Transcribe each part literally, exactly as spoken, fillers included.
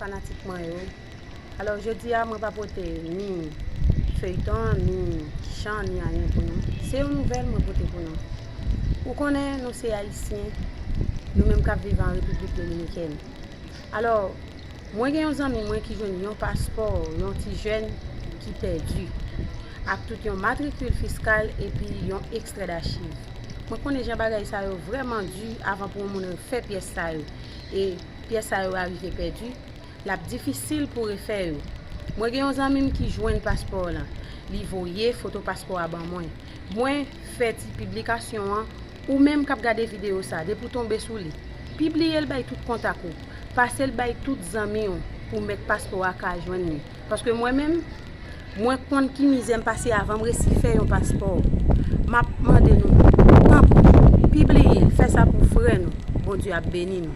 Fanatik mwen yo. Alò, jodi a, mwen pa pote ni feyton, ni chan, ni anyen pou nou. Se yon nouvèl mwen pote pou nou. Ou konnen, nou se Ayisyen, nou menm k ap viv an Repiblik Dominikèn. Alò, mwen gen yon zanmi mwen ki jwenn yon paspò yon ti jèn ki pèdi, ak tout yon matrikil fiskal epi yon ekstrè dachiv. Mwen konnen jan bagay sa yo vrèman di avan pou yon moun fè pyès sa yo. E pyès sa yo arive pèdi, l ap difisil pou refè yo. Mwen gen yon zanmi m ki jwenn paspò w lan. Li voye foto paspò a ban mwen. Mwen fè ti piblikasyon an. Ou menm k ap gade videyo sa, depi w tonbe sou li, pibliye l bay tout kontak ou. Pase l bay tout zanmi w pou mèt paspò a ka jwenn li. Paske mwen menm, mwen konn ki mizè m pase avan m resi fè yon paspò. M ap mande nou, tanpri, pibliye l, fè sa pou frè nou. Bondye ap beni nou.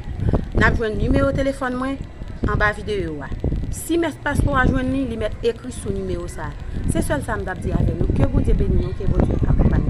N ap jwenn nimewo telefòn mwen anba videyo a. Si mèt paspò a jwenn li, li mèt ekri sou nimewo sa. Se sèl sa m t ap di avè nou. Ke Bondye beni nou, ke Bondye akonpanye nou.